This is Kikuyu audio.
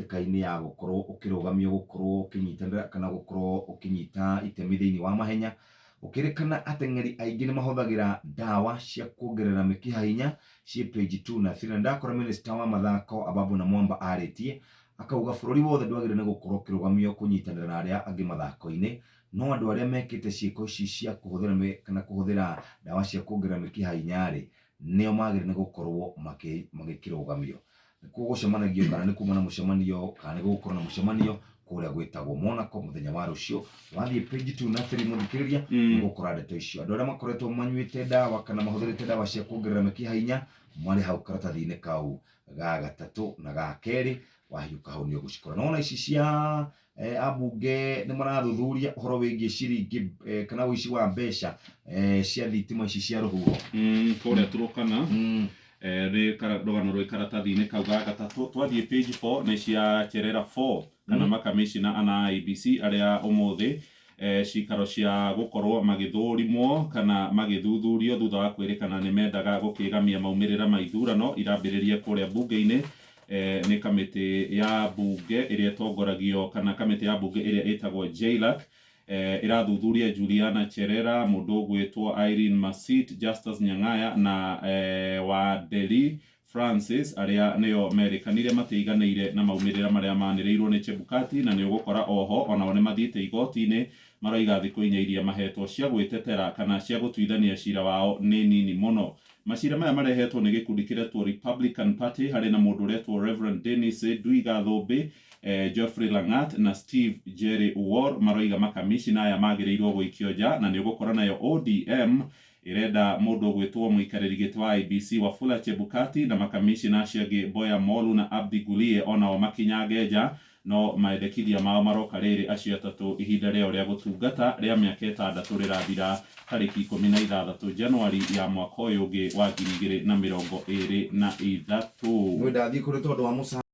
hatĩka-inĩ ya gũkorwo ũkĩrũgamio gũkorwo ũkĩnyitanĩra kana gũkorwo ũkĩnyita itemi thĩinĩ wa mahenya. Gũkĩrĩkana ateng'eri aingĩ nĩ mahũthagĩra ndawa cia kuongerera mĩkiha hinya ciĩ page 2 na 3. Na ndakora minister wa mathako Ababu Namwamba arĩtie akauga bũrũri wothe ndwagĩrĩire nĩ gũkorwo ũkĩrũgamio kũnyitanĩra na arĩa angĩ mathako-inĩ, no andũ arĩa mekĩte ciĩko ici cia kũhũthĩra kana kũhũthĩra ndawa cia kuongerera mĩkiha hinya-rĩ, nĩo magĩrĩire nĩ gũkorwo magĩkĩrũgamio. Nĩkuo gũcemanagio kana nĩ kuma na mũcemanio kana nĩ gũgũkorwo na mũcemanio kũrĩa gwĩtagwo Monaco mũthenya wa rũciũ. Wathiĩ page 2 na 3 mũthikĩrĩria, nĩ ũgũkora ndeto icio. Andũ arĩa makoretwo manyuĩte ndawa kana mahũthĩrĩte ndawa cia kuongerera mĩkiha hinya marĩ hau karatathi-inĩ kau ga gatatũ na ga kerĩ, wahiũka hau nĩ ũgũcikora. No ona ici cia ambunge nĩ marathuthuria ũhoro wĩgiĩ ciringi kana ũici wa mbeca cia thitima ici cia rũhuho. Kũrĩa Turkana. Nĩ rũgano rwĩ karatathi-inĩ kau ga gatatũ. Twathiĩ page 4 nĩ cia Cherera 4 kana makamishina ana a IEBC arĩa ũmũthĩ cikaro cia gũkorwo magĩthũrimwo kana magĩthuthurio thutha wa kwĩrĩkana nĩ mendaga gũkĩgamia maumĩrĩra ma ithurano irambĩrĩria kũrĩa mbunge-inĩ nĩ kamĩtĩ ya mbunge ĩrĩa ĩtongoragio kana kamĩtĩ ya mbunge ĩrĩa ĩtagwo JLAC ĩrathuthuria Juliana Cherera, mũndũ ũgwĩtwo Irene Masit, Justus Nyang'aya na Wanderi Francis arĩa nĩo merĩkanire matiaiganĩire na maumĩrĩra marĩa manĩrĩirwo nĩ Chebukati na nĩ ũgũkora oho onao nĩ mathiĩte igoti-inĩ maroiga thikũ inya iria mahetwo cia gwĩtetera kana cia gũtuithania cira wao nĩ nini mũno. Macira maya marehetwo nĩ gĩkundi kĩretwo Republican Party harĩ na mũndũ ũretwo Reverend Dennis Ndwiga Thũmbĩ, Geoffrey Langat na Steve Jerry Owuor maroiga makamishina aya magĩrĩirwo gũikio nja na nĩ ũgũkora nayo ODM ĩrenda mũndũ ũgwĩtwo mũikarĩri gĩtĩ wa IEBC Wafula Chebukati na makamishina acio angĩ Boya Molu na Abdi Gulie onao makinyange nja no maendekithia mao maroka rĩrĩ acio atatũ ihinda rĩao rĩa gũtungata rĩa mĩaka ĩtandatũ rĩrathira tarĩki 16 Januari ya mwaka ũyũ ũngĩ wa 2023. Nĩ ndathiĩ kũrĩ tondũ wa mũcara.